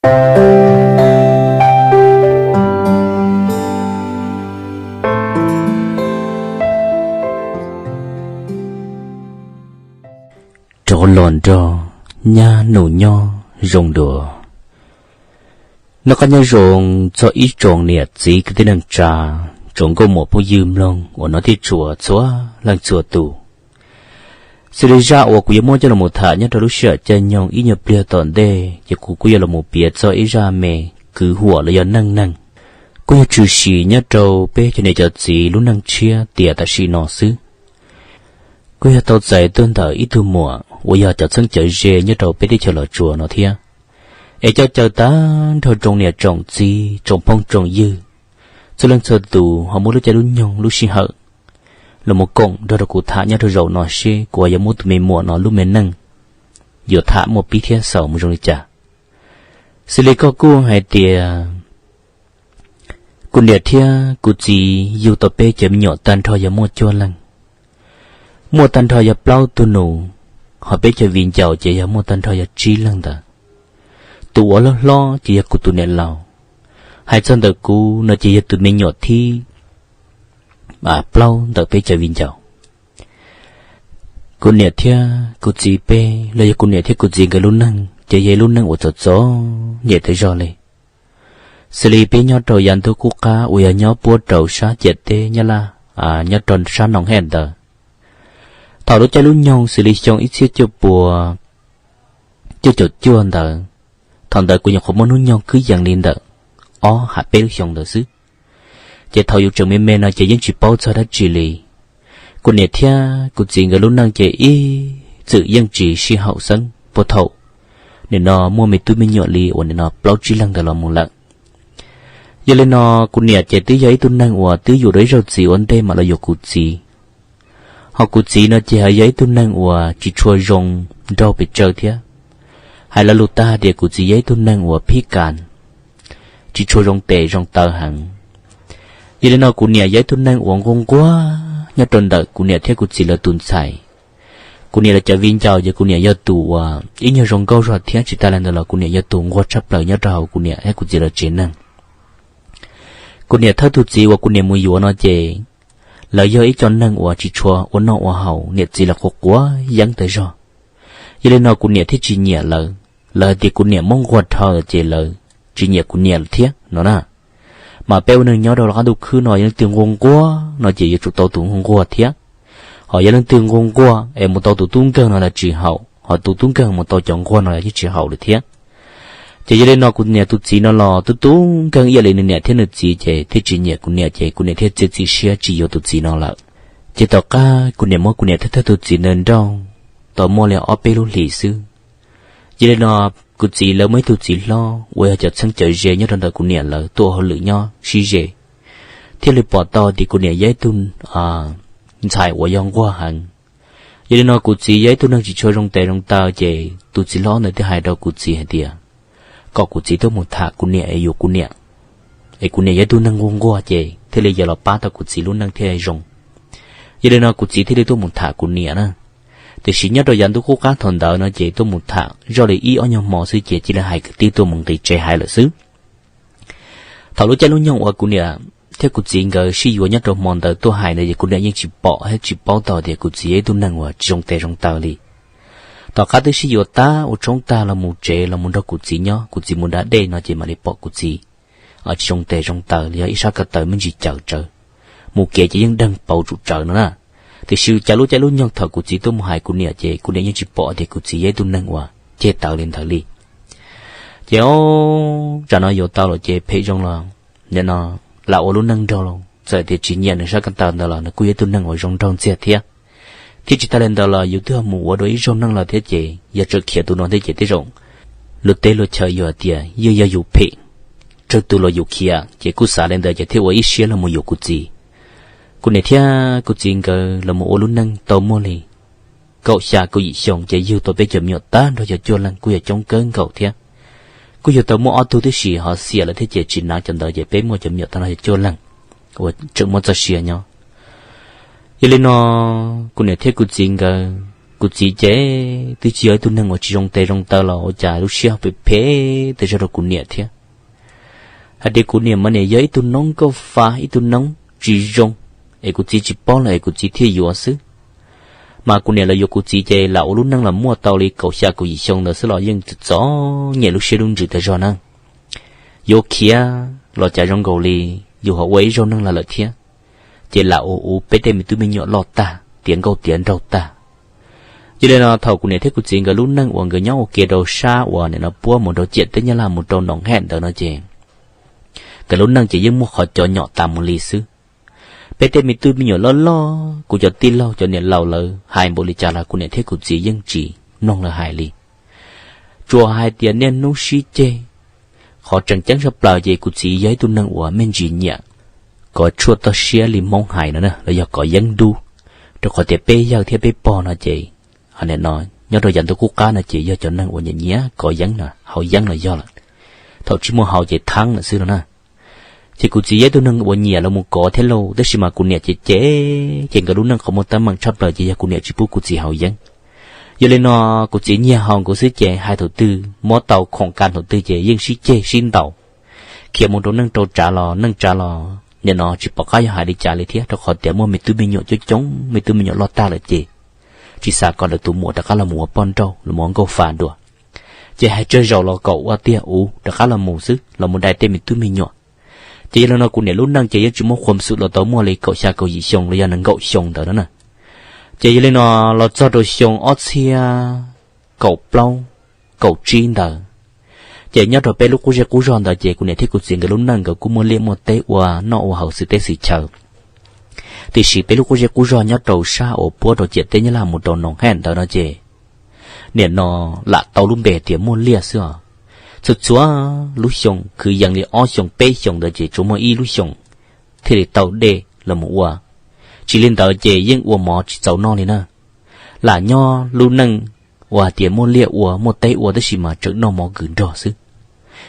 Rov los nrog nyab nus nyob zoo dua. Noj qab nyob zoo txog ib tsoom niam txiv kwv tij neej tsa, tsoom nkauj muam phooj ywg mloog uas no thiab tshua txhua leej txhua tus. Xws li zaj uas kuv yuav muab coj los tham nyob rau lub sij hawm caij nyoog ib nyuag pliag tom ntej ces kuv kuj yuav los mus piav txog ib zaj me kwv huam los yog neej neeg, kuj yog tshwm sim nyob rau peb cov niam cov txiv lub neej tshiab tiam tam sim no xwb. Kuj yog tau txais tuaj ntawm ib tug muam uas yog cov txheeb cawv ze nyob rau peb teb chaws Los Tsuas no thiab. Es coj caw tag nrho tsoom niam tsoom txiv tsoom phooj tsoom ywg, txhua leej txhua tus ho muab lub caij lub nyoog lub sij hawm los mus koom nrog rau kuv tham nyob rau zaum no seb kuv yuav muab tus me muam no lub me neej yuav tham muaj pib thiab xaus mus zoo li cas. Xws li koj kuj hais tias kuv niam thiab kuv txiv yug tau peb cov me nyuam tag nrho yog muaj cuaj leeg. Muaj tag nrho yog plaub tug nus, ho peb cov viv ncaus ces yog muaj tag nrho yog tsib leeg ntawd. Tus uas hlob hlob ces yog kuv tus niam laus. Hais txog ntawm kuv no ces yog tus me nyuam thib plaub ntawm peb cov viv ncaus. Kuv niam thiab kuv txiv peb los yog kuv niam thiab kuv txiv nkawd lub neej ces yog ib lub neej uas txom txom nyem tas zog li. Xws li peb nyob rau yav ntuj qub qab uas yog nyob puab rau sab ciam teb Nyab Laj, nyob rau sab Noos Hej ntawd. Thaum lub caij lub nyoog xws li xyoo ib txhiab cuaj pua cuaj caum cuaj ntawd, thaum ntawd kuv nyuam qhuav muaj hnub nyoog kwb yees li ntawm ob ham peb lub xyoo ntawd xwb. Ces thaum yus tseem me me no ces yeej tsis paub txog dab tsi li. Kuv niam thiab kuv txiv nkawd lub neej ces ib txwm yeej tsis sib haum xeeb puag thaum nim no muaj me tub me nyuam li uas nim no plaub tsib leeg ntawd los mus lawm. Yog li no kuv niam ces twb yog ib tug neeg uas twb yuav rau ib zaug txiv ua ntej mam los yuav kuv txiv. Ho kuv txiv no ces ho yog ib tug neeg uas tsis tshua zoo nraug pes tsawg thiab. Hais lo lus tag hais tias kuv txiv yog ib tug neeg uas phib kas, tsis tshua zoo tes zoo taw heev. Yog li no kuv niam yog ib tug neeg uas nquag nquag nyob rau ntawm kuv niam thiab kuv txiv lawv tus ntxhais. Kuv niam lawv cov viv ncaus ces kuv niam yog tus uas ib nyuag zoo nkauj zog thiab tsis tas li ntawd los kuv niam yog tus nquag tshaj plaws nyob rau hauv kuv niam thiab kuv txiv lawv tsev neeg. Kuv niam thawj tus txiv uas kuv niam mus yuav no ces lawv yog ib co neeg uas tsis tshua ua noj ua haus, niam txiv lawv quav quav yeeb tas zog. Yog li no kuv niam thiaj tsis nyiam lawv, lawv hais tias kuv niam muab nquag dhau ces lawv tsis nyiam kuv niam lawm thiab no na. Mas peb ua neeg nyob rau lub qab ntuj khwb no yog leej twg nquag nquag no ces yuav tsum tau tus nquag nquag thiab. Ho yog leej twg nquag nquag es mus tau tus tub nkeeg no los tsis haum, ho tus tub nkeeg mus tau cov nquag no los yeej tsis haum lawm thiab. Ces yog li no kuv niam tus txiv no los tub tub nkeeg ib yam li nws niam thiab nws txiv ces thiaj tsis nyiam kuv niam ces kuv niam thiaj txiav txim siab tsis yuav tus txiv no lawm. Ces tom qab kuv niam muab kuv niam thawj thawj tus txiv ntawd nrauj tau muaj li ob peb lub hlis xwb. Yog li no kuv txiv lawv muaj ib tug txiv hlob uas yog cov txheeb cawv ze nyob rau ntawm kuv niam lawv tuaj ua hauj lwm nyob sib ze, thiaj li pom tau tias kuv niam yog ib tug ntxhais uas yog nquag heev. Yog li no kuv txiv yog ib tug neeg tsis tshua zoo tes zoo taw ces tus txiv hlob ntawd thiaj hais rau kuv txiv hais tias kom kuv txiv tuaj mus tham kuv niam es yuav kuv niam, es kuv niam yog ib tug neeg nquag nquag ces thiaj li yuav los pab tau kuv txiv lub neej thiaj zoo. Yog li no kuv txiv thiaj li tuaj mus tham kuv niam na. Tiam sis nyob rau yav ntuj qub qab thaum ntawd no ces tuaj mus tham zoj li ib ob nyuag hmo xwb ces cia li hais kwv tij tuaj mus nqis tsev hais lawm xwb. Thaum lub caij lub nyoog uas kuv niam thiab kuv txiv nkawd sib yuav nyob rau hmo ntawd tuaj hais ntawd ces kuv niam yeej tsis pom thiab tsis paub tau tias kuv txiv yog ib tug neeg uas tsis zoo tes zoo taw li. Tom qab twb sib yuav tag ua tshoob tag los mus tsev los mus nrog kuv txiv nyob, kuv txiv mus da dej no ces mam li pom kuv txiv tsis zoo tes zoo taw li, yog ib sab ko taw me ntsis cawm tsawv, mus kev ces yeej deeg pauv tsum tsawv no na. Tiam sis cas lub caij lub nyoog thaum kuv txiv tuaj mus hais kuv niam ces kuv niam yeej tsis pom tias kuv txiv yog ib tug neeg uas ceg tawv li ntawd li. Ces o, tsam no yuav tau lawm ces phem zoo los nim no lam ua lub neej nrog los txawm tias tsis nyiam nws sab ko taw ntawd los nws kuj yog ib tug neeg uas zoo nraug ntxiag thiab. Thiab tsis tas li ntawd los yus twb mus ua dua ib zaug neej los thiab ces yog tseem khiav tus no thiab ces tej zaum luag teb luag chaw yog tias yeej yog yus phem, tsawg tus los yus khiav ces kuj xav li ntawd ces thiaj ua ib siab los mus yuav kuv txiv. Kuv niam thiab kuv txiv nkawd los mus ua lub neej tau muaj li kaum xya kaum yim xyoo ces yug tau peb cov me nyuam tag nrho yog cuaj leeg kuj yog coob kawg nkaus thiab. Kuj yug tau muaj ob tug tib si ho xiam lawm thiab ces tsis hnav cov ntawd ces peb muaj cov me nyuam tag nrho yog cuaj leeg uas tseem muaj txoj sia nyob. Yog li no kuv niam thiab kuv txiv nkawd Kuv txiv ces twb tsis yog ib tug neeg uas tsis zoo tes zoo taw los ua cas lub siab phem phem tas zog rau kuv niam thiab. Hais tias kuv niam mas niam yog ib tug noob nkauj fa, ib tug noob tsis zoo, es kuv txiv tsis paub los es kuv txiv thiaj yuav xwb. Mas kuv niam los yuav kuv txiv ces lam ua lub neej los muaj tau li kaum xya kaum yim xyoo ntawd xwb los yeej txom nyem lub siab lub ntsws tas zog na. Yuav khiav los cas zoo nkaus li yus ho ua ib zaug neeg los lawm thiab, ces lam ua ua peb tej me tub me nyuam loj tag, tiav nkauj tiav nraug tag. Yog li no thaum kuv niam thiab kuv txiv nkawd lub neej uas nkawd nyob ua ke rau sab uas nim no puab mus rau ciam teb Nyab Laj mus rau Noom Hej ntawd no ces nkawd lub neej ces yeej muaj qhov cov nyom tas mus li xwb. Peb tej me tub me nyuam loj loj, kuv cov tij laug cov niam laus lawv hais npaum li cas los kuv niam thiab kuv txiv yeej tsis mloog lawv hais li. Tsuas hais tias niaj hnub sib ceg. Qhov tseem ceeb tshaj plaws ces kuv txiv yog ib tug neeg uas me ntsis nyiam kov tshuaj toj siab li Hmoob hais no na, los yog kov yeeb dub, rau qhov tias peb yawg thiab peb pog no ces, nim no nyob rau yav ntuj qub qab no ces yog cov neeg uas nyiam nyiam kov yeeb no, haus yeeb los yog lawm, thaum tsis muaj haus ces thaab lawm xwb no na. Ces kuv txiv yog ib tug neeg uas nyiam los mus kov thiab lauj, tab sis mas kuv niam ces ces ces nkawd lub neej qhov muaj teeb meem tshaj plaws ces yog kuv niam tsis pub kuv txiv haus yeeb. Yog li no kuv txiv nyiag haus nkaus xwb ces hais thaum twg muab tau khoom ka thaum twg ces yeej sib ceg sib ntaus, khiav mus rau neej rau tsav los neej tsav los nim no tsis pom qab yuav hais li cas li thiab, rau qhov tias muaj me tub me nyuam coob coob, me tub me nyuam loj tag lawm ces tsis xav kom lawv tus muam rov qab los mus ua poj nrauj los mus ua nkauj fa dua. Ces hais tsawg zaus los kom ua tiag uv rov qab los mus xwb, los mus dai tej me tub me nyuam. Ces yog li no kuv niam lub neej ces yeej tsis muaj khuam xum los tau muaj li kaum xya kaum yim xyoo los yog nees nkaum xyoo ntawd no na. Ces yog li no los txog rau xyoo ob txhiab kaum plaub kaum tsib ntawd, ces nyob rau peb lub qub zej qub zog ntawd ces kuv niam thiab kuv txiv nkawd lub neej nkawd kuj muaj liaj muaj teb ua noj ua haus xwm teb xwm chaw. Tiam sis peb lub qub zej qub zog nyob rau sab uas puab rau ciam teb Nyab Laj mus rau Noom Hej ntawd no ces nim no lam tau lub npe tias muaj liaj xwb os. Txhua txhua lub xyoo kwv yees li ob xyoos peb xyoos ntawd ces tsuas muaj ib lub xyoos thiaj li tau dej los mus ua, tsis li ntawd ces yeej ua mov tsis txaus noj li na. Lam nyob lub neej uas hais tias muaj liaj ua muaj teb ua tab sis mas tseem noj mov kws nrog xwb.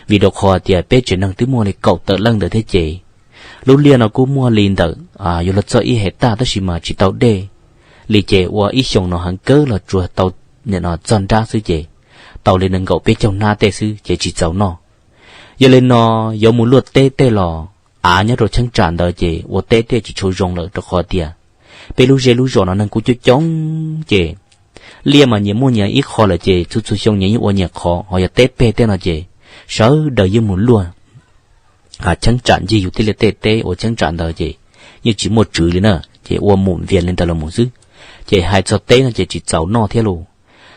Vim rau qhov tias peb tsev neeg twb muaj li kaum tawm leej ntawd thiab ces lub liaj no kuj muaj li ntawm yuav luag txog ib hais taj tab sis mas tsis tau dej li ces ua ib xyoos no heev kawg los tsuas tau nim no txog nrab xwb ces tau li nees nkaum peb caug hnab tej xwb ces tsis txaus noj. Yog li no yuav mus luaj teb tej los av nyob rau cheeb tsam ntawd ces ua teb tej tsis tshua zoo lawm rau qhov tias peb lub zej lub zos no neeg kuj coob coob ces liaj mas nyias muaj nyias ib qho lawm ces txhua txhua xyoo nyias yeej ua nyias qhov, ho yog teb peg tej no ces sawv daws yeej mus luaj cheeb tsam ncig yus tib liaj tej teb ua cheeb tsam ntawd ces yeej tsis muaj tswv li na, ces ua mus vias li ntawd los mus xwb. Ces hais txog teb no ces tsis txaus noj thiab los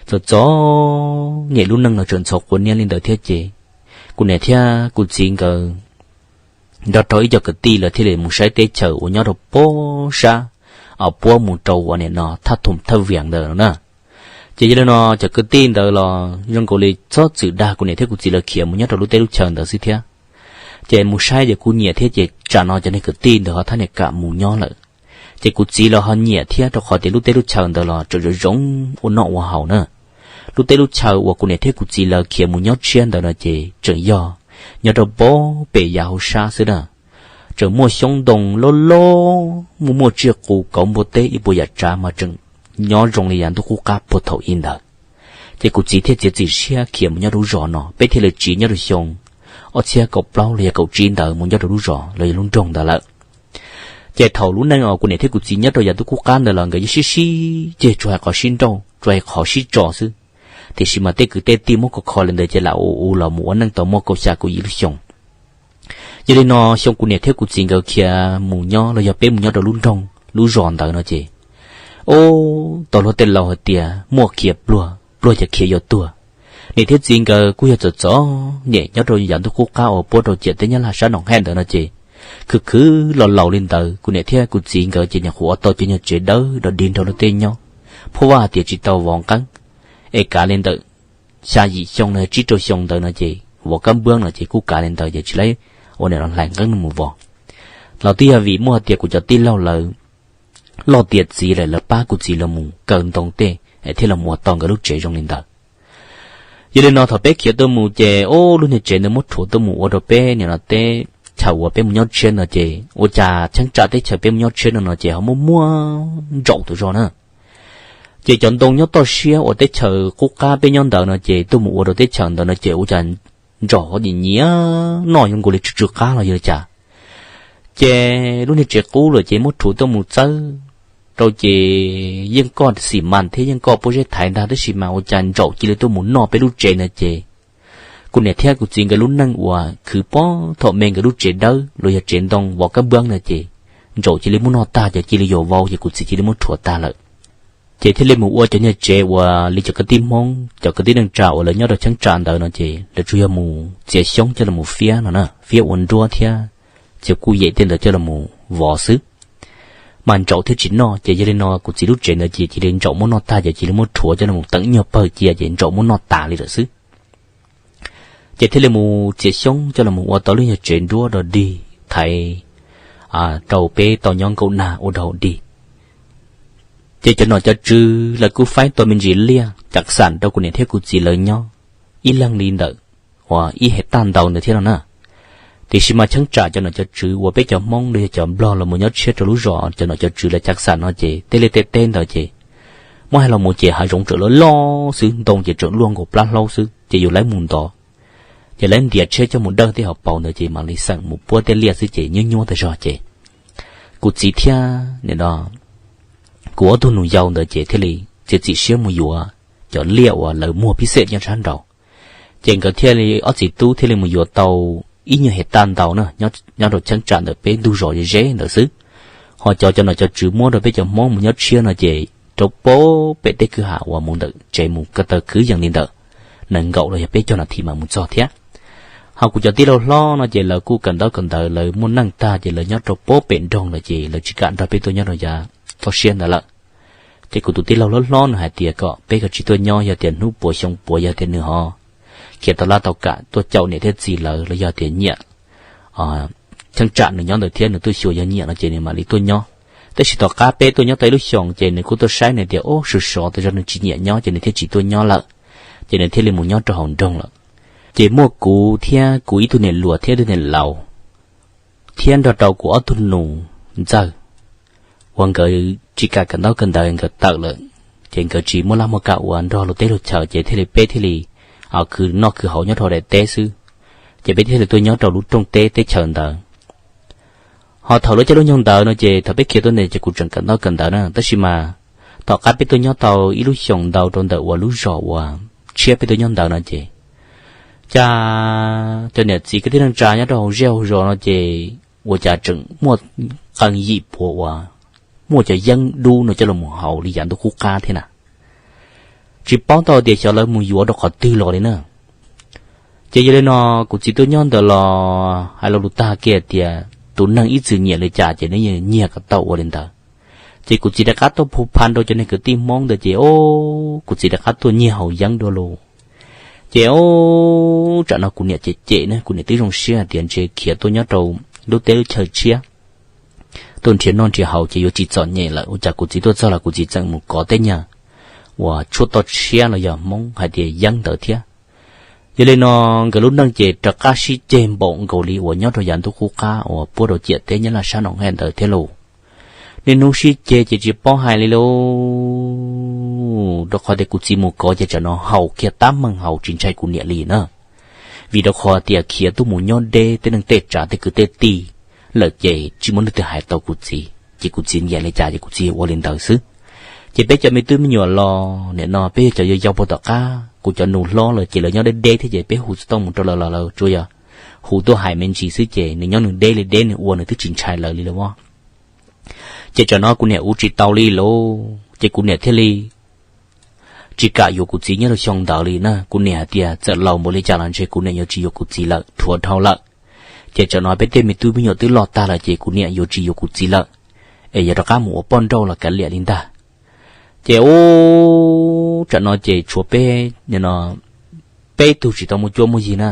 txom txom nyem lub neej no tseem ntxhov quav niab li ntawd thiab ces kuv niam thiab kuv txiv nkawd nrog rau ib co kwv tij lawv thiaj li mus saib teb chaws uas nyob rau pob sab uas puab mus rau uas nim no thaj thum thaj vias ntawd no na. Ces yog li no cov kwv tij ntawd los zoo nkaus li txhob txwm dag kuv niam thiab kuv txiv lawv khiav mus nyob rau lub teb lub chaw ntawd xwb thiab. Ces mus saib ces kuj nyiam thiab ces tsam no cov niag kwv tij ntawd ho thab niam kam mus nyob lawm. Ces kuv txiv los ho nyiam thiab rau qhov tias lub teb lub chaw ntawd los tseem zoo zoo ua noj ua haus na. Lub teb lub chaw uas kuv niam thiab kuv txiv lawv khiav mus nyob tshiab ntawd no ces tseem yog nyob rau pob pem yav hauv sab xwb na. Tseem muaj xyoob ntoo loj loj, muaj muaj tsiaj qus kauv npua teb ib puas yam tsav mas tseem nyob zoo li yav ntuj qub qab puag thaum ub ntawd. Ces kuv txiv thiaj txiav txim siab khiav mus nyob rau lub zos no, peb thiaj li tsiv nyob rau xyoo ob txhiab kaum plaub los yog kaum tsib ntawd mus nyob rau lub zos los yog lub nroog ntawd lawm. Ces thaum lub neej uas kuv niam thiab kuv txiv nyob rau yav ntuj qub qab ntawd los nkawd yeej sib sib ceg tsuas hais qhov sib nrauj tsuas hais qhov sib tso xwb. Tiam sis mas tej kwv tej tij muab kho kho li ntawd ces lam ua ua los mus ua neej tau muaj kaum xya kaum yim lub xyoo. Yog li no xyoo kuv niam thiab kuv txiv nkawd khiav mus nyob los yog peb mus nyob rau lub nroog lub zos ntawd no ces, ub, tau luag tej laus hais tias muaj khiav pluag, pluag ces khiav yuav tuag. Niam thiab txiv nkawd kuj yog txom txom nyem nyob rau yav ntuj qub qab uas puab rau ciam teb Nyab Laj sab Noom Hej ntawd no ces, khwv khwv los laus li ntawd kuv niam thiab kuv txiv nkawd ces nyuam qhuav ua tau cov nyuag tsev dawb dog dig nrog luag tej nyob, pheej vaj hais tias tsis tau vov nqeeb. Es kav li ntawm xya yim xyoo los tsib rau xyoo ntawd no ces vov kab npuab no ces kuj kav li ntawd ces tsis laib ua nim no hlais nqeeb no mus vov. Los twb yog vim muaj hais tias kuv cov tij laug lawv loj tiav txiv lawm lawv pab kuv txiv los mus kaw ntoo tej es thiaj los mus ua tau nkawd lub tsev zoo li ntawd. Yog li no thaum peb khiav tuaj mus ces ub lub niag tsev ntawd muab rhuav tuaj mus ua rau peb nim no teb chaws uas peb mus nyob tshiab no ces ua cas cheeb tsam teb chaws peb mus nyob tshiab no no ces ho muaj muaj ntsaum tus zog na. Ces cov ntoo nyob toj siab uas teb chaws qub qab peb nyob ntawd no ces tuaj mus ua rau teb chaws ntawd no ces ua cas ntsaum ho nyiam nyiam noj yuav nkaus li tsw tsw qab los yog li cas. Ces lub niag tsev qub lawm ces muab rhuav tuaj mus txawb rau ces yeej koj xim mas thiab yeej koj pob zeb thaiv ntag, tab sis mas ua cas ntsaum cia li tuaj mus noj peb lub tsev ntawd ces kuv niam thiab kuv txiv nkawd lub neej uas khwv pob thaum me nkawd lub tsev dawb los yog tsev ntoo vov kab npab ntawd ces ntsaum cia li muab noj tag ces cia li yuav vau ces kuv txiv cia li muab rhuav tag lawm. Ces thiaj li mus ua cov niag tsev uas li cov kwv tij Hmoob, cov kwv tij neej tsa uas lawv nyob rau cheeb tsam ntawd no ces lawv tsuas yog mus txiav xyoob coj los fiab no na, fiab ua nruab thiab txiav kuj yem tej ntawd coj los vov xwb, mas ntsaum thiaj tsis noj. Ces yog li no kuv txiv lub tsev ntawd ces cia li ntsaum muab noj tag ces cia li muab rhuav coj los teem nyuag pawg cia ces ntsaum muab noj tas li lawm xwb. Ces thiaj li mus txiav xyoob coj los ua tau lub nyuag tsev nruab dog dig thaiv rau peb tau nyob nkaum nag ua dog dig. Ces cov nom cov tswv lawv kuj faib tau me ntsis liaj cav xam rau kuv niam thiab kuv txiv lawv nyob ib leeg li ntawm uas ib hais taj ntau ntawd thiab no na. Tiam sis mas cheeb tsam cov nom cov tswv uas peb cov Hmoob los yog cov Nplog los mus nyob tshiab rau lub zos cov nom cov tswv lawv cav xam no ces tej liaj tej teb ntawd ces muab hais los mus ces hav zoov tseem loj loj xwb, ntoo ces tseem luaj nkaus plab hlaub xwb ces yus lawv mus ntov ces lawv ntiav tsheb coj mus dawj tej hauv paus ntawd ces mam li xeem mus puab tej liaj xwb ces nyuab nyuab tag zog ces kuv txiv thiab nim no kuv ob tug nus yau ntawd ces thiaj li txiav txim siab mus yuav cov liaj uas lawv muag phib xem nyob sab nraud. Ces nkawd thiaj li ob txiv tub thiaj li mus yuav tau ib nyuag hais taj ntau na nyob rau cheeb tsam ntawm peb ntug zos ze ze ntawd xwb. Ho cov cov nom cov tswv muab rau peb cov Hmoob mus nyob tshiab no ces rau pab pem tej kwj ha uas mus ntawm tsev mus ko taw kwv yees li ntawm nees nkaum los yog peb caug nas this mas mus txog thiab. Ho kuv cov tij laug hlob no ces lawv kuj kawm ntaub kawm ntawv lawv muaj neej tag ces lawv nyob rau pab pem nroog lawm ces lawv tsis kam nrog peb tuaj nyob rau yav toj siab ntawd lawm. Ces kuv tus tij laug hlob hlob nws hais tias kom peb kav tsij tuaj nyob, yog tias hnub puas xyoo puas yog tias nws ho khiav tau laj tau kam tuaj caum niam thiab txiv lawv los yog tias nyiam cheeb tsam nws nyob ntawd thiab nws tuaj xyuas yog nyiam no ces nws mam li tuaj nyob. Tab sis tom qab peb tuaj nyob tau ib lub xyoos ces nws kuj tuaj saib nws tias ub sov sov tas zog nws tsis nyiam nyob ces nws thiaj tsis tuaj nyob lawm, ces nws thiaj li mus nyob rau hauv nroog lawm. Ces muaj kuv thiab kuv ib tug niam hluas thiab ib tug niam laus thiab nrog rau kuv ob tug nus ntxawg uas nkawd tsis kam kawm ntaub kawm ntawv nkawd tawm lawm, ces nkawd tsis muaj laj muaj kam ua nrog luag teb luag chaw ces thiaj li peb thiaj li khwv noj khwv haus nyob rau daim teb xwb. Ces peb thiaj li tuaj nyob rau lub rooj teb teb chaws ntawd. Ho thaum lub caij lub nyoog ntawd no ces thaum peb khiav tuaj ntawd ces kuv tseem kawm ntaub kawm ntawv na, tab sis mas tom qab peb tuaj nyob tau ib lub xyoos ntau rau ntawm uas lub zos uas tshiab peb tuaj nyob ntawd no ces cas cov niam txiv kwv tij neej tsa nyob rau hauv zej hauv zos no ces ua cas tseem muaj qee yim puav uas muaj cov yeeb dub no coj los haus li yav ntuj qub qab thiab na. Tsis paub tau tias xyov lawv mus yuav rau qhov twg los li na. Ces yog li no kuv txiv tuaj nyob ntawd los hais lo lus tag kiag tias tus neeg ib txwm nyiam li cas ces nws yeej nyiag kom tau ua li ntawd. Ces kuv txiv rov qab tuaj phu pha rau cov neeg kwv tij Hmoob ntawd ces o, kuv txiv rov qab tuaj nyiag haus yeeb dua lus. Ces o, tsam no kuv niam cem cem ne, kuv niam twb zoo siab hais tias ntshe khiav tuaj nyob rau lub teb lub chaw tshiab tuaj nrhiav noj nrhiav haus ces yuav tsis txom nyem lawm, ua cas kuv txiv tuaj txog los kuv txiv txeem mus kov tej nyuag uas tshuaj toj siab los yog Hmoob hais tias yeeb ntawd thiab. Yog li no nkawd lub neej ces rov qab sib ceg npaum nkaus li uas nyob rau yav ntuj qub qab uas puab rau ciam teb Nyab Laj sab no nqaij ntawd thiab lauj. Niaj hnub sib ceg ces tsis paub hais li lauj, rau qhov tias kuv txiv mus kov ces tsam no haus kiag tab meeg haus tsis ntshai kuv niam li na. Vim rau qhov tias khiav tuaj mus nyob deb tej neeg tej tsav tej kwv tej tij lawm ces tsis muaj leej twg hais tau kuv txiv, ces kuv txiv nyiam li cas ces kuv txiv ua li ntawd xwb. Ces peb cov me tub me nyuam los nim no peb yog cov yau yau puag tom qab, kuv cov nus hlob lawm ces lawv nyob deb deb thiab ces peb hu tsis tau mus rau lawv los lawv tsuas yog hu tuaj hais me ntsis xwb ces nws nyob nws deb li deb nws ua nws twb tsis ntshai lawv li lauj. Ces tsam no kuv niam ua tsis tau li lauj ces kuv niam thiaj li tsis kam yuav kuv txiv nyob rau xyoo ntawd li na. Kuv niam hais tias txawm laus npaum li cas los ntshe kuv niam yuav tsis yuav kuv txiv lawm, dhuav dhau lawm. Ces tsam no peb tej me tub me nyuam twb loj tag lawm ces kuv niam yuav tsis yuav kuv txiv lawm, es yuav rov qab mus ua poj nrauj los kav liam li ntag. Ces ub, tsam no ces tshuav peb, peb tug tsis tau muaj cuab muaj yig na.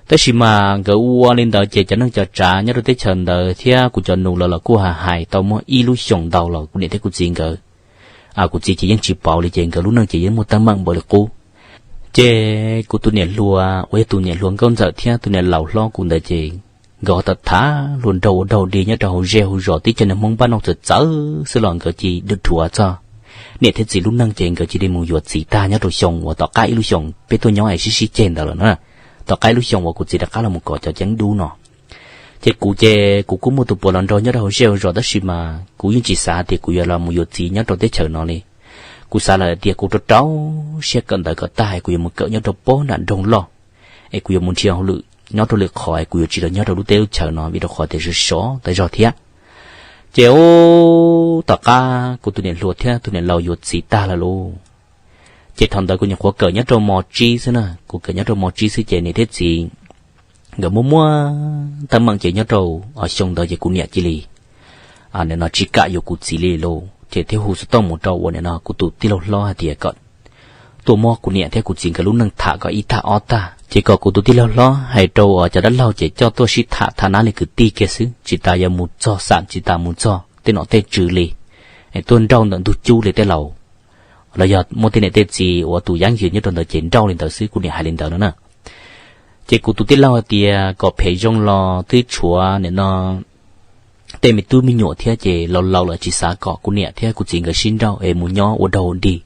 Tab sis mas nkawd ua li ntawd ces cov neej cov tsav nyob rau teb chaws ntawd thiab kuv cov nus lawv los kuj hais hais tau muaj ib lub xyoos ntau los kuv niam thiab kuv txiv nkawd, kuv txiv ces yeej tsis pauv li ces nkawd lub neej ces yeej muaj teeb meem npaum li qub. Ces kuv tus niam hluas uas yog tus niam hluas nkauj ntxawm thiab tus niam laus hlob kuv ntawd ces nkawd ho tham tham hluas nraug ua dog dig nyob rau hauv zej hauv zos tib co niag Hmoob npaj noj txawv txawv xwb los nkawd cia li dhuav txog Niam thiab txiv lub neej ces nkawd cia li mus yuav txiv tag nyob rau xyoo uas tom qab ib lub xyoos peb tuaj nyob es sib sib ceg ntawd lawm na. Tom qab ib lub xyoos uas kuv txiv rov qab los mus kov cov ceeb dub no, ces kuv ces kuv kuj muaj tus puav los nrog nyob rau hauv zej hauv zos tab sis mas kuv yeej tsis xav tias kuv yuav los mus yuav txiv nyob rau teb chaws no li. Kuv xav lawm tias kuv rau rau siab kawm ntawv kom tag es kuv yuav mus kawm nyob rau pob nram nroog loj, es kuv yuav mus nrhiav hauj lwm nyob rau lwm qhov es kuv yuav tsis los nyob rau lub teb lub chaws no vim rau qhov tias sov sov tas zog thiab. Ces ub, tom qab kuv tus niam hluas thiab tus niam laus yuav txiv tag lawm lauj, ces thaum ntawd kuv nyuam qhuav kawm nyob rau mos tsib xwb na, kuv kawm nyob rau mos tsib xwb ces niam thiab txiv nkawd muaj muaj teeb meem ces nyob rau xyoo ntawd ces kuv niam cia li nim no tsis kam yuav kuv txiv li lauj, ces thiaj hu xov tooj mus rau uas nim no kuv tus tij laug hlob hais tias kom tuaj muab kuv niam thiab kuv txiv nkawd lub neej tham kom ib tag ob tag, ces kom kuv tus tij laug hlob hais rau uas cov dab laug ces coj tuaj sib tham tham nab li kwv tij kiag xwb, tsis tas yuav mus txog xam tsis tas mus txog tej nom tej tswv li, es tuaj nrauj ntawm ntug cub li tej laus, los yog muaj tej niam tej txiv uas tus yab ywm nyob rau ntawd ces nrauj li ntawd xwb, kuv niam hais li ntawd no na. Ces kuv tus tij laug hais tias kom phem zoo los twb tshuav nim no tej me tub me nyuam thiab ces laus laus lawm tsis xav kom kuv niam thiab kuv txiv nkawd sib nrauj es mus nyob ua dog dig,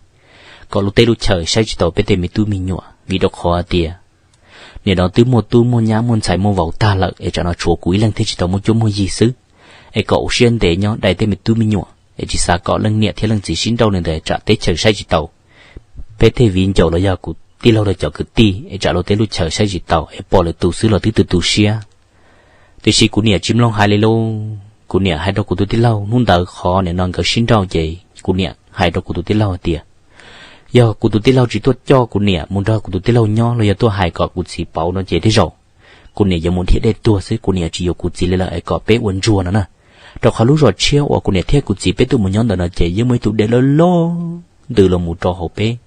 kom lub teb lub chaws saib tsis taus peb tej me tub me nyuam vim rau qhov tias nim no twb muaj tub muaj nyab muaj ntxhais muaj vauv tag lawm es tsam no tshuav kuv ib leeg thiaj tsis tau muaj cuab muaj yig xwb, es kom ua siab ntev nyob dai tej me tub me nyuam es tsis xav kom leej niam thiab leej txiv sib nrauj li ntawd tsam teb chaws saib tsis taus peb tej viv ncaus los yog kuv tij laug lawv cov kwv tij es tsam lub teb lub chaws saib tsis taus es pom lwm tus xwb los twb tu tu siab. Tiam sis kuv niam tsis mloog hais li lauj, kuv niam hais rau kuv tus tij laug hnub ntawd qhov nim no nkawd sib nrauj ces kuv niam hais rau kuv tus tij laug hais tias yog kuv tus tij laug tsis tuaj coj kuv niam mus nrog kuv tus tij laug nyob los yog tuaj hais kom kuv txiv pauv no ces tej zaum kuv niam yuav mus dhia dej tuag xwb, kuv niam tsis yuav kuv txiv li lawm es kom peb ua ntsuag no na. Rau qhov lub zos tshiab uas kuv niam thiab kuv txiv peb tuaj mus nyob ntawm no ces yeej muaj ib tug dej loj loj ntws los mus rau hauv peb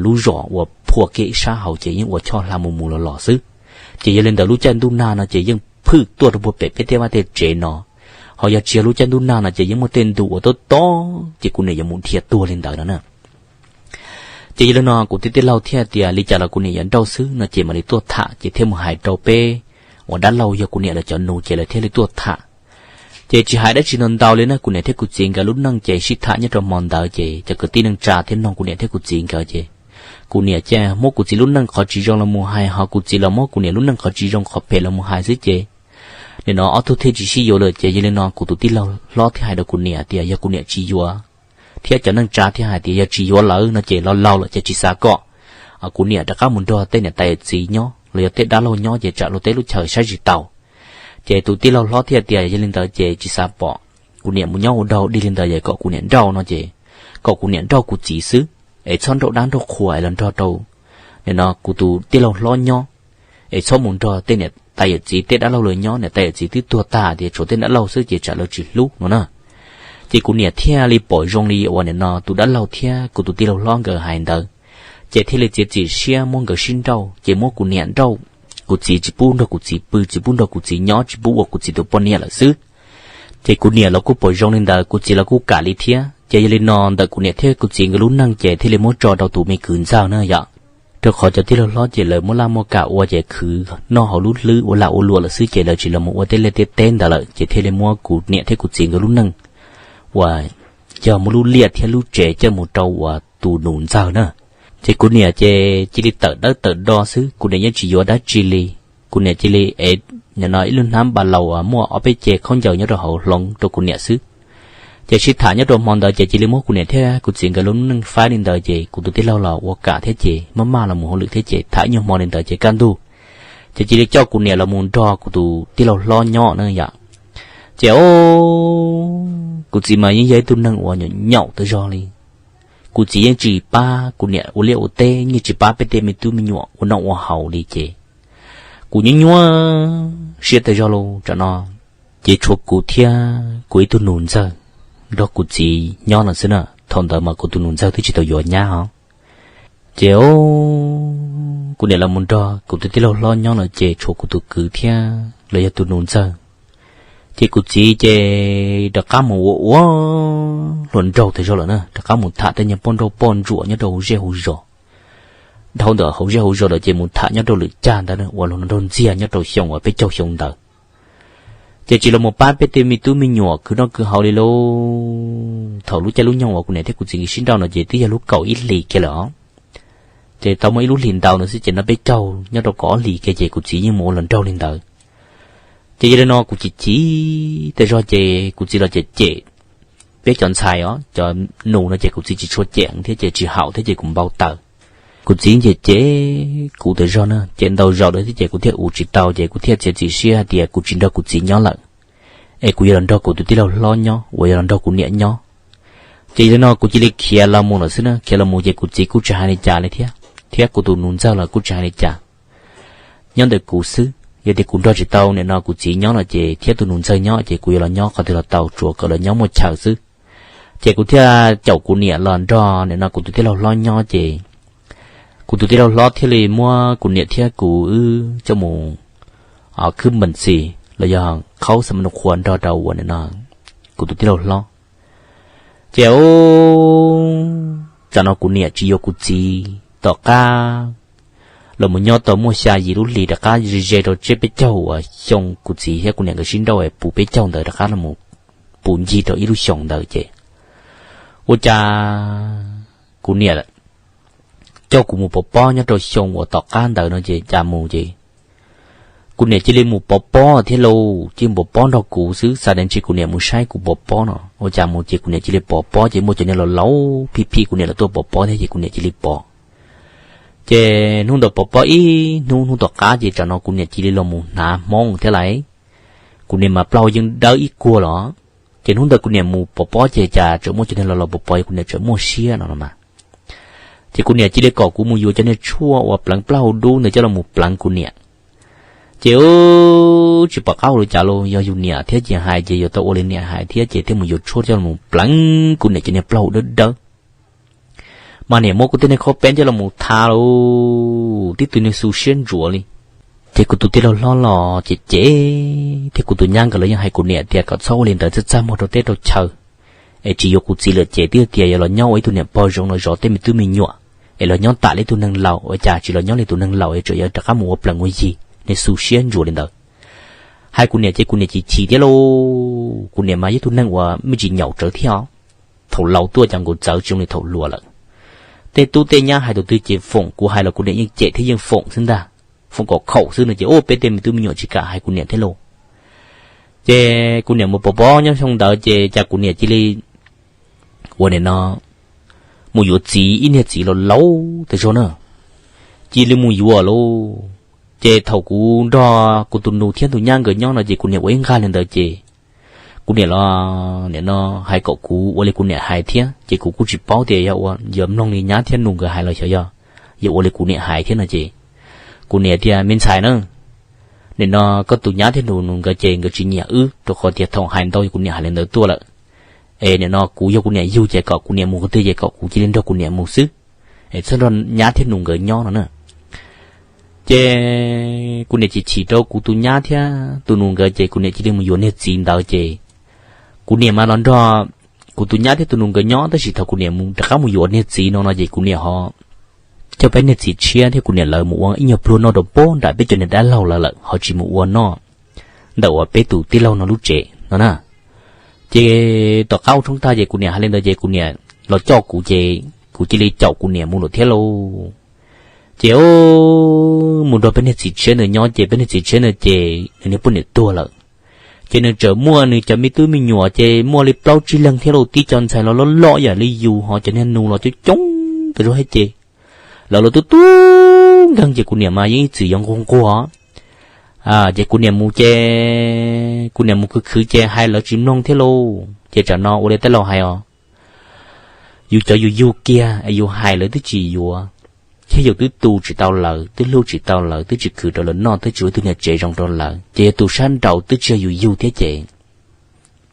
lub zos uas phua kiag ib sab hauv ces yeej ua choj hla mus mus los los xwb. Ces yog li ntawd lub caij ntuj nag no ces yeej phwj tuaj rau puag pem peb tej vaj tej tsev no, ho yog tsis yog lub caij ntuj nag no ces yeej muaj tej ntu uas tob tob ces kuv niam yuav mus dhia tuag li ntawd no na. Ces yog li no kuv tus tij laug thiaj tias li cas los kuv niam yuav nrauj xwb no ces mam li tuaj tham ces thiaj mus hais rau peb uas dab laug yog kuv niam lawv cov nus ces lawv thiaj li tuaj tham. Ces tsis hais dab tsi ntau ntau li na, kuv niam thiab kuv txiv nkawd lub neej ces sib tham nyob rau hmo ntawd ces cov kwv tij neej tsa thiaj nug kuv niam thiab kuv txiv nkawd ces kuv niam ces muab kuv txiv lub neej qhov tsis zoo los mus hais, ho kuv txiv los muab kuv niam lub neej qhov tsis zoo qhov phem los mus hais xwb ces nim no ob tug thiaj tsis sib yuav lawm. Ces yog li no kuv tus tij laug hlob thiaj hais rau kuv niam tias yog kuv niam tsis yuav, thiab cov neej tsa thiaj hais tias yog tsis yuav lawm no ces laus laus lawm ces tsis xav kom kuv niam rov qab mus nrog tej niam tais txiv nyob los yog tej dab laug nyob ces tsam lub teb lub chaws saib tsis taus. Ces tus tij laug hlob thiaj tias yog li ntawd ces tsis xav pom kuv niam mus nyob ua dog dig li ntawd es kom kuv niam nrauj no ces kom kuv niam nrauj kuv txiv xwb, es txhob nrauj dab nrauj qhua es los nrog rau nim no kuv tus tij laug hlob nyob, es txhob mus nrog tej niam tais yawm txiv tej dab laug lawv nyob, niam tais yawm txiv twb tuag tag tias tshuav tej dab laug xwb ces tsam lawv tsis hlub no na. Ces kuv niam thiaj li pom zoo li uas nim no tus dab laug thiab kuv tus tij laug hlob nkawd hais ntawd, ces thiaj li txiav txim siab muab nkawd sib nrauj, ces muab kuv niam nrauj, kuv txiv tsis pub nrog kuv txiv pw, tsis pub nrog kuv txiv nyob, tsis pub ua kuv txiv tus poj niam lawm xwb. Ces kuv niam los kuj pom zoo li ntawd, kuv txiv los kuj kam li thiab. Ces yog li no ntawm kuv niam thiab kuv txiv nkawd lub neej ces thiaj li muab tso rau tus me kwv ntxawg na yom. Rau qhov cov tij laug hlob ces lawv muaj laj muaj kam ua ces khwv noj hauv lub hlwb ua lag ua luam lawm xwb ces lawv tsis los mus ua tej liaj tej teb ntawd lawm, ces thiaj li muab kuv niam thiab kuv txiv nkawd lub neej uas yog muab lub liaj thiab lub tsev coj mus rau uas tus nus ntxawg na. Ces kuv niam ces cia li tawm dawb tawm do xwb, kuv niam yeej tsis yuav dab tsi li. Kuv niam cia li ev nim no ib lub hnab npas laus uas muaj ob peb ce khaub ncaws nyob rau hauv hloov rau kuv niam xwb. Ces sib tham nyob rau hmo ntawd ces cia li muab kuv niam thiab kuv txiv nkawd lub neej faib li ntawd ces kuv tus tij laug los ua kam thiab ces maj maj los mus hauj lwm thiab ces tham ib nyuag hmo li ntawd ces kaj ntug ces cia li coj kuv niam los mus nrog kuv tus tij laug hlob nyob na yom. Ces o, kuv txiv mas yeej yog ib tug neeg uas nyaum nyaum tas zog li. Kuv txiv yeej tsis pab kuv niam ua liaj ua teb, yeej tsis pab peb tej me tub me nyuam ua noj ua haus li ces kuv nyuaj nyuaj siab tas zog lauj tam no. Ces tshuav kuv thiab kuv ib tug nus ntxawg nrog kuv txiv nyob no xwb na, thaum ntawd mas kuv tus nus ntxawg twb tsis tau yuav nyab os. Ces o, kuv niam los mus nrog kuv tus tij laug hlob nyob lawm ces tshuav kuv tus kwv thiab los yog tus nus ntxawg. Ces kuv txiv ces rov qab mus ua ua hluas nraug tas zog lawm na, rov qab mus tham tej nyuag poj nrauj poj ntsuam nyob rau hauv zej hauv zos. Dhau ntawm hauv zej hauv zos lawm ces mus tham nyob rau lwm cag ntawd uas hluas nraug ntxiag nyob rau xyoo uas peb caug xyoo ntawd. Ces tsis los mus pab peb tej me tub me nyuam khwv noj khwv haus li lauj. Thaum lub caij lub nyoog uas kuv niam thiab kuv txiv nkawd sib nrauj no ces twb yog lub kaum ib hlis kiag lawm os. Ces tau muaj ib lub hlis ntau no xwb ces noj peb caug nyob rau kaum ob hlis kiag ces kuv txiv yeej mus ua hluas nraug li ntawd. Ces yog li no kuv chim chim tas zog ces kuv txiv los cem cem peb cov ntxhais os, cov nus no ces kuv txiv tsis tshua cem thiab ces tsis haum thiab ces kuv npau taws. Kuv txiv cem cem kuv tas zog na, cem ntau zaus lawm thiab ces kuv thiaj ua tsis tau ces kuv thiaj txiav txim siab hais tias kuv tsis nrog kuv txiv nyob lawm, es kuv yuav los nrog kuv tus tij laug hlob nyob uas yog los nrog kuv niam nyob. Ces yog li no kuv cia li khiav los mus lawm xwb na, khiav los mus ces kuv txiv kuj tsis hais li cas li thiab, thiab kuv tus nus ntxawg los kuj tsis hais li cas. Nyob ntawm kuv xwb, yog tias kuv nrog tsis tau nim no kuv txiv nyob no ces thiab tus nus ntxawg nyob ces kuv yuav los nyob qhov twg los tau, tsuav kom lawv nyob muaj chaw xwb. Ces kuv thiaj caum kuv niam los nrog nim no kuv tus tij laug hlob nyob ces kuv tus tij laug hlob thiaj li muab kuv niam thiab kuv wb coj mus khwb npes txis los yog qhaub xa ma nus qhua nrog rau uas nim no kuv tus tij laug hlob. Ces tsam no kuv niam tsis yuav kuv txiv, tom qab los mus nyob tau muaj xya yim lub hlis rov qab ze ze rau tsiab peb caug uas xyoo kuv txiv thiab kuv niam nkawd sib nrauj es puv peb caug ntawd rov qab los puv ncig rau ib lub xyoos ntawd ces ua cas kuv niam coj kuv mus pov pob nyob rau xyoo uas tom qab ntawd no ces cas mus ces kuv niam cia li mus pov pob thiab lauj. Cia li mus pov pob nrog kuv xwb, xav tias ntshe kuv niam mus saib kuv pov pob no, ua cas mus ces kuv niam cia li pov pob ces muaj cov niag laus laus phim phim kuv niam los tuaj pov pob thiab ces kuv niam cia li pov. Ces hnub ntawd pov pob ib hnub, hnub tom qab ces tsam no kuv niam cia li los mus hnav hmoob thiab lais. Kuv niam mas plaub hau yeej dawb ib kuag los. Ces hnub ntawd kuv niam mus pov pob ces cas tseem muaj cov niag laus laus pov pob, kuv niam tseem muaj siab no los mas. Ces kuv niam cia li kom kuv mus yuav cov niag tshuaj uas pleev plaub hau dub ntawd coj los mus pleev kuv niam. Ces tsis pom qab ua li cas los yog yus niam thiab ces hais ces yuav tau ua li niam hais thiab ces thiaj mus yuav tshuaj coj los pleev kuv niam cov niag plaub hau dawb dawb. Mas niam muab kuv tej niag khob peeb coj los tha los tib tug niag xu siab ntsuav li. Ces kuv tus tij laug hlob los ces ces thiab kuv tus nyab nkawd los yeej hais kuv niam tias kom txhob ua li ntawd, txaj txaj muag rau teb rau chaw, es tsis yuav kuv txiv lawm ces twb tias yuav los nyob ua ib tug niam pog zoo no zov tej me tub me nyuam, es los nyob tam li tus neeg laus, ua cas tsis los nyob li tus neeg laus es tseem yuav rov qab mus ua plees ua yi, niag xu siab ntsuav li ntawd. Hais kuv niam ces kuv niam chim chim thiab lauj. Kuv niam mas yog ib tug neeg uas me ntsis nyaum tsawv thiab os. Thaum laus tuaj cas nkaus txawv tsis zoo li thaum hluas lawm. Tej tub tej nyab hais tus twg ces foom, kuv hais los kuv niam yeej cem thiab yeej foom xwb ntag. Foom kom khaum xwb no ces ua peb tej me tub me nyuam tsis kam hais kuv niam thiab lauj. Ces kuv niam mus pov pob nyob xyoo ntawd ces cas kuv niam cia li ua nim no mus yuav txiv, ib niag txiv laus laus tas zog na. Cia li mus yuav lauj. Ces thaum kuv nrog kuv tus nus thiab tus nyab nkawd nyob no ces kuv niam ua ib nqag li ntawd ces kuv niam los nim no hais kom kuv ua li kuv niam hais thiab ces kuv kuj tsis paub tias yog ua, yuav mloog li nyab thiab nus nkawd hais los xyov yog yuav ua li kuv niam hais thiab no ces kuv niam tias me ntxhais na, nim no koj tus nyab thiab nus nkawd ces nkawd tsis nyiam wb rau qhov tias thaum hais ntau kuv niam hais li ntawd tuaj lawm. Es nim no kuv yog kuv niam yug ces kom kuv niam mus qhov twg ces kom kuv cia li nrog kuv niam mus xwb, es txhob nrog nyab thiab nus nkawd nyob no na. Ces kuv niam chim chim rau kuv tus nyab thiab tus nus nkawd ces kuv niam cia li mus yuav niag txiv ntawd ces kuv niam mas los nrog kuv tus nyab thiab tus nus nkawd nyob, tab sis thaum kuv niam mus rov qab mus yuav niag txiv no no ces kuv niam ho coj peb niag txiv tshiab thiab kuv niam lawv mus ua ib nyuag pluag noj rau pem nram peb cov niag dab laug lawv lawm ho tsis mus ua noj ntawm uas peb tus tij laug no lub tsev no na. Ces tom qab ua tshoob tag ces kuv niam hais li ntawd ces kuv niam los coj kuv ces kuv cia li caum kuv niam mus lawm thiab lauj. Ces mus nrog peb niag txiv tshiab ntawd nyob ces peb niag txiv tshiab ntawd ces nws niag poj niam tuag lawm. Ces nws tseem muaj nws cov me tub me nyuam ces muaj li plaub tsib leeg thiab lauj, tib co ntxhais los loj loj yam li yus ho cov niag nus los coob coob tas zog thiab ces lawv los tub tub nkeeg ces kuv niam mas yeej ib txwm yuav nquag nquag. Ces kuv niam mus ces kuv niam mus khwv khwv ces hais lawv tsis mloog thiab lauj. Ces tsam no ua li tej laus hais os, yus cov yus yug kiag es yus hais lawv twb tsis yuav, thiab yus twb tu tsis tau lawv, twb hlub tsis tau lawv, twb tsis khwv rau lawv noj, twb tsis ua ib tug niag tsev zoo rau lawv, ces yog tus sab nraud twb tsis yog yus yug thiab ces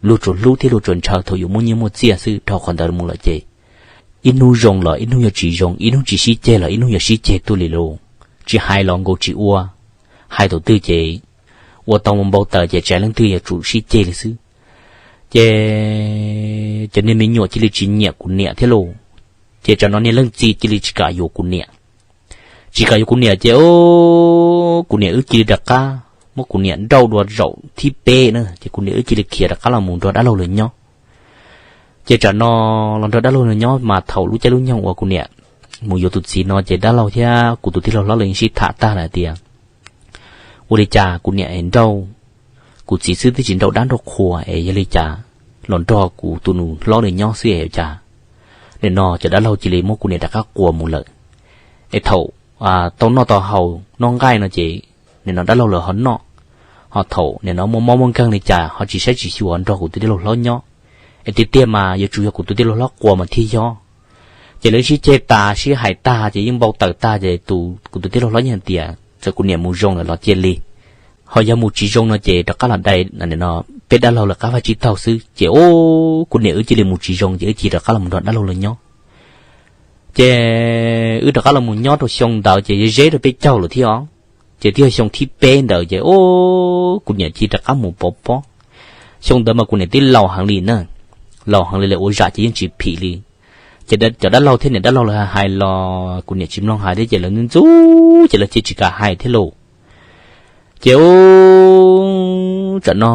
luag tsuas hlub thiab luag tsuas ntshaw thaum yus muaj nyiaj muaj txiaj xwb. Dhau qhov ntawd mus lawm ces ib hnub zoo los ib hnub yuav tsis zoo, ib hnub tsis sib ceg los ib hnub yuav sib ceg tuaj li lauj. Tsis hais los nkaus tsis ua, hais thaum twg ces ua tau mus npau taws ces tsam leej twg yuav tsum sib ceg li xwb. Ces cov niag me nyuam cia li tsis nyiam kuv niam thiab lauj. Ces tsam no niag leej txiv cia li tsis kam yuav kuv niam. Tsis kam yuav kuv niam ces kuv niam wb cia li rov qab muab kuv niam nrauj dua zaum thib peb na ces kuv niam wb cia li khiav rov qab los mus nrog dab laug lawv nyob. Ces tsam no los nrog dab laug lawv nyob mas thaum lub caij lub nyoog uas kuv niam mus yuav tus txiv no ces dab laug thiab kuv tus tij laug hlob lawv yeej sib tham tag lawm tias ua li cas kuv niam es nrauj kuv txiv xwb twb tsis nrauj dab nrauj qhua es yog li cas los nrog kuv tus nus hlob li nyob xwb es cas. Nim no cov dab laug cia li muab kuv niam rov qab quas mus lawm. Es thaum tau noj tau haus noj nqaij no ces nim no dab laug lawv ho noj, ho thaum nim no muaj mob muaj nkeeg li cas ho tsis saib tsis xyuas nrog kuv tus tij laug hlob nyob. Es tiag tiag mas yuav tsum yog kuv tus tij laug hlob quas mas thiaj yog. Ces lawv sib ceg tas sib hais tag ces yeej npau taws tag ces kuv tus tij laug hlob yeej hais tias txawm kuv niam mus zoo lawm los cia li, ho yog mus tsis zoo no ces rov qab los dai peb dab laug lawv qab vaj tsib taug xwb ces ub kuv niam wb cia li mus tsis zoo ces wb cia li rov qab los nrog dab laug lawv nyob. Ces wb rov qab los mus nyob rau xyoo ntawd ces ze ze rau peb caug lawm thiab os. Ces twb yog xyoo thib peb ntawd ces ub kuv niam cia li rov qab mus pov pob. Xyoo ntawd mas kuv niam twb laus heev li na, laus heev li lawm ua zam ces yeej tsis phim li. Ces cov dab laug thiab niam dab laug lawv hais los kuv niam tsis mloog hais thiab ces lawv ntxub ces lawv cia tsis kam hais thiab lauj. Ces ub tsam no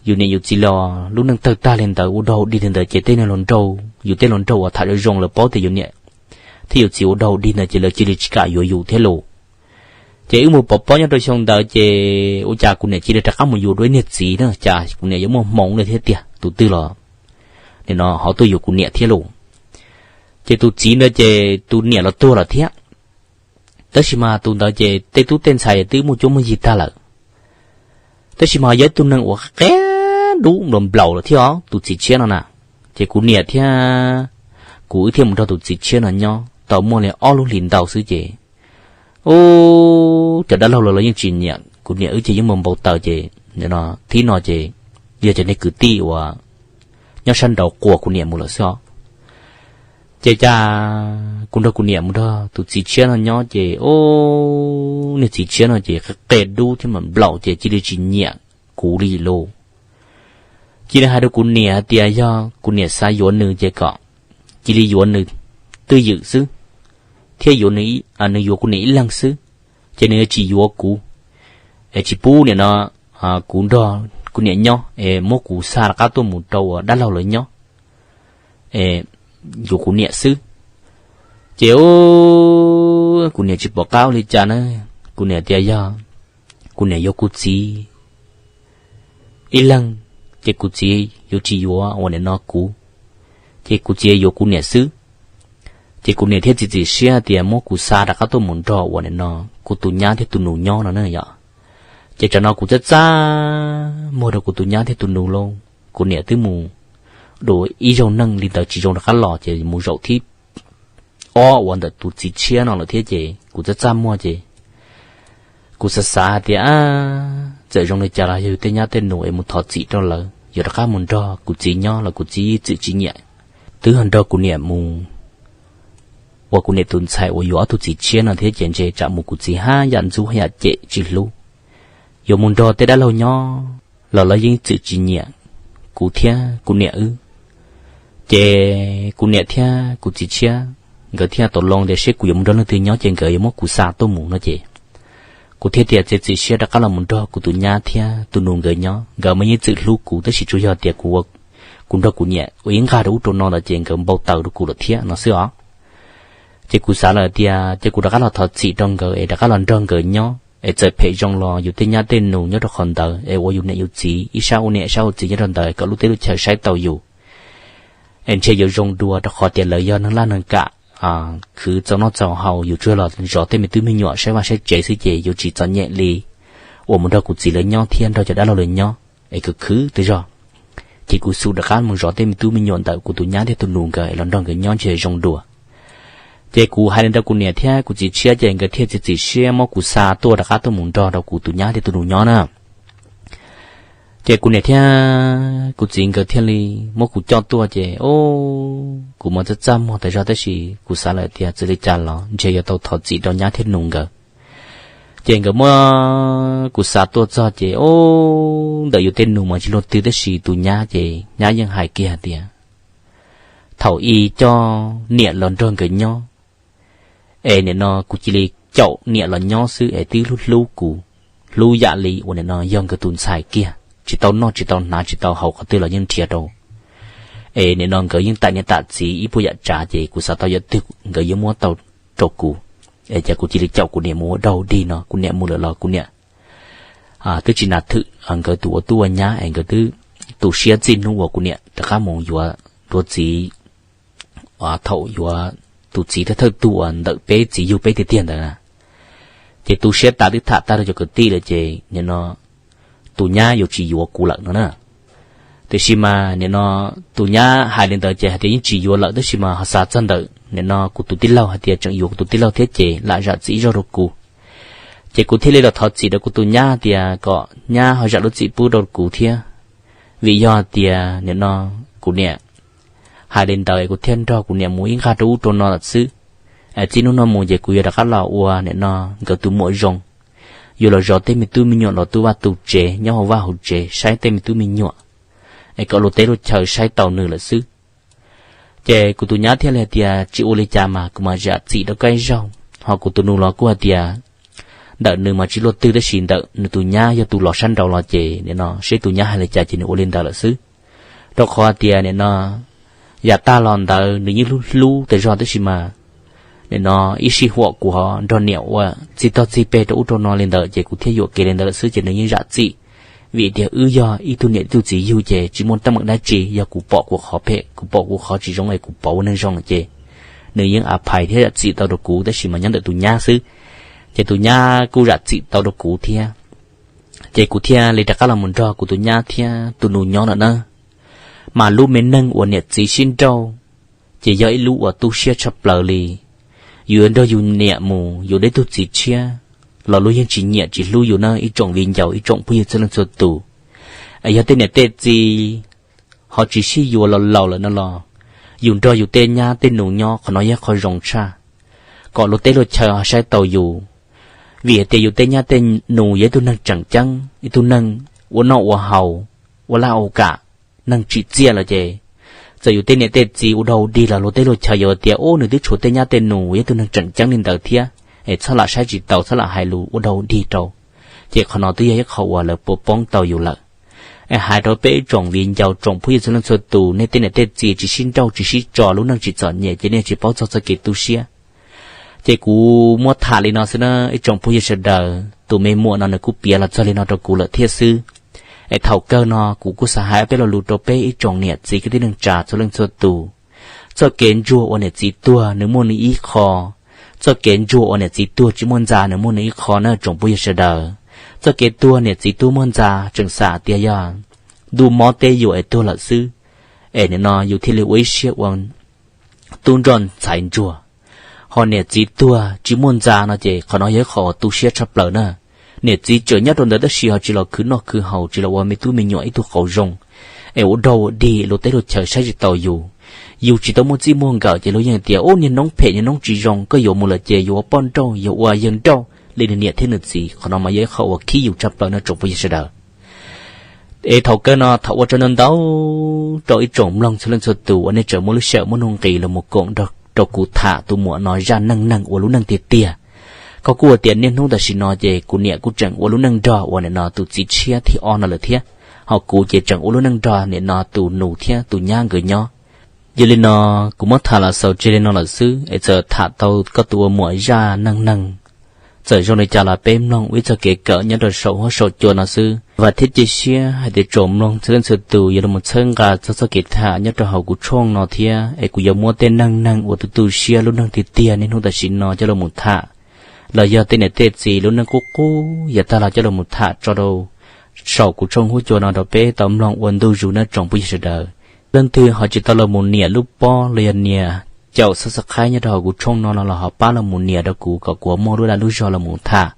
yus niam yus txiv los lub neej tawg tag li ntawd ua dog dig li ntawd ces tej neeg los nraug yus tej los nraug uas tham zoo zoo lawv paub tias yus niam thiab yus txiv ua dog dig ntawd ces lawv cia li tsis kam yuav yus thiab lauj. Ces wb mus pov pob nyob rau xyoo ntawd ces ua cas kuv niam cia li rov qab mus yuav dua ib niag txiv na cas kuv niam yuav muaj hmoov li thiab tiag tus twg los nim no ho tuaj yuav kuv niam thiab lauj. Ces tus txiv ntawd ces tus niam los tuag lawm thiab. Tab sis mas tus ntawd ces tej tub tej ntxhais twb muaj cuab muaj yig tag lawm. Tab sis mas yog ib tug neeg uas qia dub nplaum nplaum lawm thiab os tus txiv tshiab no na. Ces kuv niam thiab kuv wb thiaj mus nrog tus txiv tshiab no nyob tau muaj li ob lub hlis ntau xwb ces ub cov dab laug los lawv yeej tsis nyiam kuv niam wb ces yeej mus npau taws ces nim no thib no ces yog cov niag kwv tij uas nyob sab nraud quas kuv niam mus lawm xwb os. Ces cas kuv nrog kuv niam mus nrog tus txiv tshiab no nyob ces ub niag txiv tshiab no ces qia dub thiab mas nplaum ces cia li tsis nyiam kuv li lauj. Cia li hais rau kuv niam hais tias yog kuv niam xav yuav nws ces kom cia li yuav nws twj ywm xwb, thiab yuav nws yuav kuv niam ib leeg xwb, ces nws yuav tsis yuav kuv, es tsis pub nim no kuv nrog kuv niam nyob es muab kuv xa rov qab tuaj mus rau uas dab laug lawv nyob, es yuav kuv niam xwb. Ces kuv niam tsis pom qab ua li cas na, kuv niam tias yog kuv niam yuav kuv txiv ib leeg, ces kuv txiv yuav tsis yuav uas nim no kuv, ces kuv txiv yuav kuv niam xwb. Ces kuv niam thiaj txiav txim siab tias muab kuv xa rov qab tuaj mus nrog uas nim no kuv tus nyab thiab tus nus nyob no na yom. Ces tsam no kuv txaj txaj muag rau kuv tus nyab thiab tus nus lauj, kuv niam twb mus dua ib zaug neej li ntawd tsis zoo rov qab los ces mus zaum thib ob uas ntawm tus txiv tshiab no lawm thiab ces kuv txaj txaj muag ces kuv xav xav hais tias txawm zoo li cas los yog yus tej nyab tej nus es mus thov txim rau lawv, yuav rov qab mus nrog kuv txiv nyob los kuv txiv txwm tsis nyiam. Twb ho nrog kuv niam mus ua kuv niam tus ntxhais uas yuav ob tug txiv tshiab no thiab ces ntshe tsam mus kuv txiv haj yam ntxub haj yam cem tsis hlub. Yuav mus nrog tej dab laug nyob los lawv yeej txwm tsis nyiam kuv thiab kuv niam wb. Ces kuv niam thiab kuv txiv tshiab nkawd thiaj tau loo tias seb kuv yuav mus nrog leej twg nyob ces nkawd yuav muab kuv xa tuaj mus no ces kuv thiaj tias txiav txim siab rov qab los mus nrog kuv tus nyab thiab tus nus nkawd nyob. Nkawd mas yeej txwm hlub kuv tab sis tsuas yog tias kuv, kuv nrog kuv niam ua ib nqag rau ub rau no ntawd ces nkawd npau taws rau kuv lawm thiab no xwb os. Ces kuv xav lawm tias ces kuv rov qab los thov txim rau nkawd es rov qab los nrog nkawd nyob es txawm phem zoo los yus tej nyab tej nus nyob rau qhov ntawd es ua yus niam yus txiv ib sab ua niam ib sab ua txiv nyob rau ntawd kom lub teb lub chaw saib tau yus. Es ntshe yuav zoo dua rau qhov tias lawv yog neeg laj neeg kam, khwv txaus noj txaus haus, yus tsuas los zov tej me tub me nyuam saib vaj saib tsev xwb ces yuav tsis txom nyem li uas mus nrog kuv txiv lawv nyob thiab nrog cov dab laug lawv nyob es khwv khwv twb zog. Ces kuv xub rov qab mus zov tej me tub me nyuam ntawm kuv tus nyab thiab tus nus nkawd es los nrog nkawd nyob ntshe zoo dua. Ces kuv hais li rau kuv niam thiab kuv txiv tshiab ces nkawd thiaj txiav txim siab muab kuv xa tuaj rov qab tuaj mus nrog rau kuv tus nyab thiab tus nus nyob na. Ces kuv niam thiab kuv txiv nkawd thiaj li muab kuv coj tuaj ces o, kuv mas txaj txaj muag tas zog tab sis kuv xav lawm tias txawm li cas los ntshe yuav tau thov txim rau nyab thiab nus nkawd. Ces nkawd muab kuv xa tuaj txog ces o, ntawm yus tej nus mas tsis luag twg tab sis tus nyab ces nyab yeej hais kiag hais tias thaum ub coj niam los nrog nkawd nyob es nim no kuv cia li caum niam los nyob xwb es twb hlub hlub kuv. hlub yam li uas nim no yog nkawd tus ntxhais kiag, tsis tau noj tsis tau hnav tsis tau haus qhov twg los yeej nrhiav rau. Es nim no nkawd yeej tam niam tam txiv ib puas yam tsav, ces kuv xav tau yam twg nkawd yeej muab tau rau kuv. Es cas kuv cia li caum kuv niam mus ua dog dig no, kuv niam mus lawm los kuv niam twb tsis nas thwm nkawd tus ua tub ua nyab, es nkawd twb tu siab txij hnub uas kuv niam rov qab mus yuav tus txiv, thaum yuav tus txiv thawj thawj tug uas ntawm peb txiv yug peb tiag tiag ntawd na. Ces tu siab tas twb tham tag rau cov kwv tij lawm ces nim no tus nyab yuav tsis yuav kuv lawm no na. Tiam sis mas nim no tus nyab hais li ntawd ces hais tias yeej tsis yuav lawm, tab sis mas ho xav txog ntawm nim no kuv tus tij laug hais tias tseem yuav kuv tus tij laug thiab ces lam zam txim zog rau kuv. Ces kuv thiaj li los thov txim rau kuv tus nyab tias kom nyab ho zam lub txim pub rau kuv thiab, vim yog tias nim no kuv niam hais li ntawd kuv thiaj nrog kuv niam mus ib nqag rau ub rau no lawm xwb. Txij hnub no mus ces kuv yuav rov qab los ua nim no nkawd tus muam zoo, yuav los zov tej me tub me nyuam los tu vaj tu tsev, nyob hauv vaj hauv tsev saib tej me tub me nyuam, es kom luag teb luag chaw saib taus nws lawm xwb. Ces kuv tus nyab thiaj li hais tias tsis ua li cas mas kuv mam zam txim rau koj ib zaug. Ho kuv tus nus los kuj hais tias ntawm nws mas tsis luaj twg, tab sis ntawm nws tus nyab yog tus los sab nraud los ces nim no seb tus nyab hais li cas ces nws ua li ntawd lawm xwb. Rau qhov tias nim no yav tag los ntawd nws yeej hlub hlub tas zog, tab sis mas nim no ib sij huam kuv ho nrog niam ua txij tog txij peg rau ub rau no li ntawd ces kuv thiaj yuam kev li ntawd lawm xwb, ces nws yeej zam txim. Vim tias wb yog ib tug niam ib tug txiv yug ces tsis muaj teeb meem dab tsi, yog kuv pom kuv qhov phem, kuv pom kuv qhov tsis zoo es kuv pauv ua neeg zoo ces nws yeej a phais thiab zam txim tau rau kuv, tab sis mas nyob ntawm tus nyab xwb, ces tus nyab kuj zam txim tau rau kuv thiab. Ces kuv thiaj li rov qab los mus nrog kuv tus nyab thiab tus nus nyob lawm na. Mas lub me neej uas niam txiv sib nrauj ces yog ib lub uas tu siab tshaj plaws li. Yus yuav nrog yus niam mus yuav deb tug txiv tshiab los luag yeej tsis nyiam tsis hlub yus na ib tsoom viv ncaus ib tsoom phooj ywg txhua leej txhua tus. Es yog tej niam tej txiv ho tsis sib yuav los laus lawm no los yus nrog yus tej nyab tej nus nyob qhov no yog qhov zoo tshaj, kom luag teb luag chaw ho saib taus yus. Vim hais tias yus tej nyab tej nus yog ib tug neeg tseem ceeb, ib tug neeg ua noj ua haus, ua laj ua kam, neeg tsim txiaj lawm ces txawm yus tej niam tej txiv ua dog dig los luag teb luag chaw yuav tias ub nws twb tshuav tej nyab tej nus yog ib tug neeg tseem ceeb li ntawd thiab, es txhob lam saib tsis taus txhob lam hais lus ua dog dig rau. Ces qhov no twb yog ib qho uas lawv puas poob tau yus lawm. Es hais rau peb ib tsoom viv ncaus tsoom phooj ywg txhua leej txhua tus, nej tej niam tej txiv tsis sib nrauj tsis sib tso lub neej tsis txom nyem ces nej tsis paub txog txoj kev tu siab. Ces kuv muab tham li no xwb na ib tsoom phooj ywg sawv daws, tus me muam no nws kuj piav los txog li no rau kuv lawm thiab xwb. Es thaum kawg no kuv kuj xav hais peb lo lus rau peb ib tsoom niam txiv kwv tij neej tsa txhua leej txhua tus. Txoj kev ntsuag uas niam txiv tuag nws muaj nws ib qho, txoj kev ntsuag uas niam txiv tuag tsis muaj ntxa nws muaj nws ib qho na tsoom phooj ywg sawv daws. Txoj kev tuag niam txiv tuag muaj ntxa tseem xam tias yog ntuj mob teb yuam es tuag lawm xwb, es nim no yus thiaj li ua ib siab ua tub nroj ntxhais ntsuag. Ho niam txiv tuag tsis muaj ntxa no ces qhov no yog ib qho uas tu siab tshaj plaws na. Niam txiv tseem nyob rau ntawd tab sis ho tsis los khwv noj khwv haus tsis los ua me tub me nyuam ib tug qauv zoo, es ua dog ua dig luag teb luag chaw saib tsis taus yus. Yus tsis tau muaj txij muaj nkawm ces luag yeej tias ub niag noob phem niag noob tsis zoo, koj yuav mus lawm ces yuav ua poj nrauj yuav ua yawg nrauj li nws niam thiab nws txiv. Qhov no mas yog ib qho uas khib yus tshaj plaws no tsoom phooj ywg sawv daws. Es thaum kawg no thov ua tsaug ntau ntau rau ib tsoom mloog txhua leej txhua tus uas nej tseem muaj lub sij hawm muaj nuj nqis los mus koom rau kuv tham tus muam no zaj neej neeg ua lub neej tiag tiag. Koj kuj ua tias niaj hnub tam sim no ces kuv niam kuj tseem ua lub neej nrog uas nim no tus txiv tshiab thib ob no lawm thiab, ho kuv ces tseem ua lub neej nrog nim no tus nus thiab tus nyab nkawd nyob. Yog li no, kuv muab tham los xaus tseg li no lawm xwb es txawm tham tau koj tus ua muam zaj neej neeg txawm zoo li cas los peb mloog ua ib txoj kev kawm nyob rau saum huab saum cua no xwb. Vam thiab cia siab hais tias tsoom mloog txhua leej txhua tus yuav los mus txhawb nqa txog txoj kev tham nyob rau hauv kuv tshooj no thiab es kuv yuav muab tej neej neeg uas tu tu siab lub neej tiag tiag niaj hnub tam sim no coj los mus tham, los yog tej niam tej txiv lub neej qub qub yav tag los coj los mus tham tso rau saum kuv tshooj huab cua no rau peb tau mloog ua ntu zus nawb tsoom phooj ywg sawv daws. Leej twg ho tsis tau los mus nias lub pob los yog nias caum subscribe nyob rau hauv kuv tshooj no no los ho pab los mus nias rau kuv kom kuv muaj lub dag lub zog los mus tham.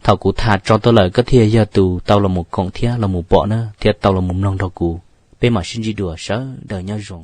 Thaum kuv tham tso tau lawm koj thiaj yog tus tau los mus koom thiab los mus pom na thiab tau los mus mloog nrog kuv. Peb mam sib ntsib dua, sawv daws nyob zoo.